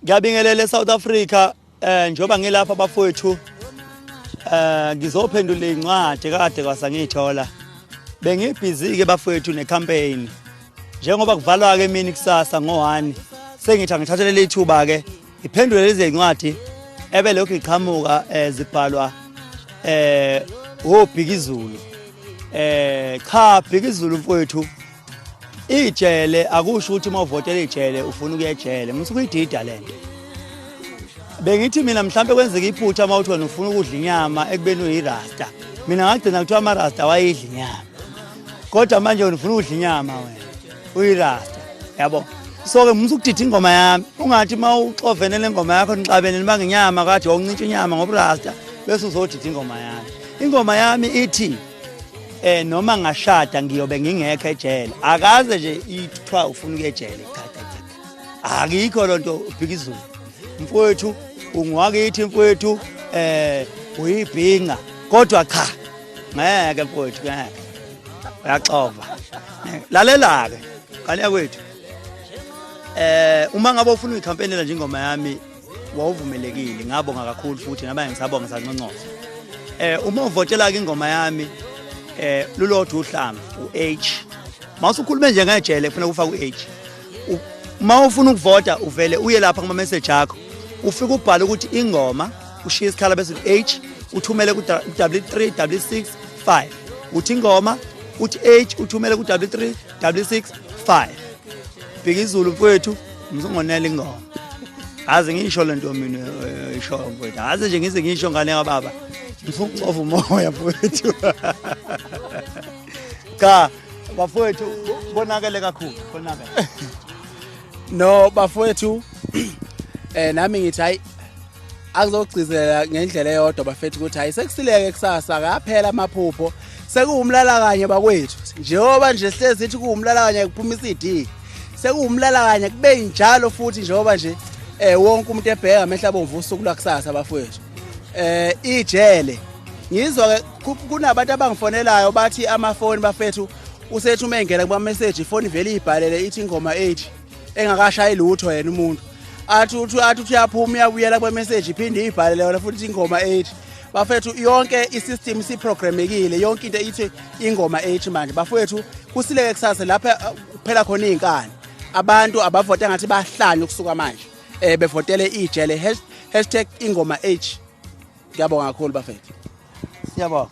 Ngiyabingelela eSouth Africa njengoba ngilapha bafowethu, ngizophendula incwadi kade kwasa ngiyithola. Bengibhizi ke bafowethu necampaign. Njengoba kuvalwa ke emini kusasa ngo1, sengithi angithathe leli thuba ke iphendule lezi incwadi ebelokhu iqhamuka, zibhalwa oBhikizulu. Cha, Bhikizulu mfowethu, ijele akusho ukuthi uma uvotela ijele ufuna ukuya ejele. Ngisuke uyidida lento. Bengithi mina mhlambe kwenzeka iphutha uma uthi wena ufuna ukudla inyama ekubeni uyirasta. Mina ngagcina kuthiwa amarasta wayidla inyama, kodwa manje wena ufuna ukudla inyama, wena uyirasta, yabo. So-ke musa ukudida ingoma yami, ungathi uma uxovene le ngoma yakho, nixabene, nibanga inyama, kade wawuncintsha inyama ngoburasta, bese uzodida ingoma yami. Ingoma yami ithi noma ngashada ngiyobe ngingekho ejele. Akaze nje ithiwa ufuna ukuya ejele. Cha, cha, cha, akikho lonto. Ubhika izulu mfowethu, ungwakithi mfowethu, uyibhinga, kodwa cha, ngeke mfowethu, ngeke, uyaxova. Lalela ke ngane yakwethu, uma ngabe ufuna uyicampaignela nje ingoma yami, wawuvumelekile, ngabonga kakhulu futhi nabanye ngisabonga, sanconcoza. Uma uvotela ke ingoma yami, lulodwa uhlamvu u-H. Mawusukhulume nje ngejele, kufanele ufake u-H. Uma ufuna ukuvota, uvele uye lapha kuma message akho, ufike ubhale ukuthi ingoma, ushiye isikhala, bese u-H, uthumele ku-W3 66 5. Uthi ingoma, uthi H, uthumele ku-W3 66 5. Bhika izulu mfowethu, msungonela ingoma. Aze ngisho lento mina, isho mfowethu, aze nje ngize ngisho ngane kababa, ngifuna umoya mfowethu. Cha bafowethu, bonakele kakhulu, bonakele. No bafowethu, nami ngithi hayi, akuzogcizelela ngendlela eyodwa bafethu ukuthi hayi, sekusileke kusasa, kaphela amaphupho, sekuwumlala kanye bakwethu. Njengoba nje sihlezi sithi kuwumlala kanye kuphuma i-CD, sekuwumlala kanye kube njalo futhi, njengoba nje wonke umuntu ebheka amehla abomvu usuku lwakusasa bafowethu. Ijele, ngizwa ke kunabantu abangifonelayo bathi amafoni bafethu, usethi uma engena kuma message, ifoni vele ibhalele ithi ingoma 8 engakashayi lutho. Yena umuntu athi uthi uyaphuma, uyabuyela kwe message, iphinde ibhalele yona futhi ingoma 8. Bafethu, yonke isystem isiprogramekile, yonke into ithi ingoma 8 manje bafethu. Kusileke kusasa lapha kuphela khona izinkani. Abantu abavota ngathi bahlanye ukusuka manje, bevotele ijele, #ingoma H. Ngiyabonga kakhulu bafethu. Siyabonga.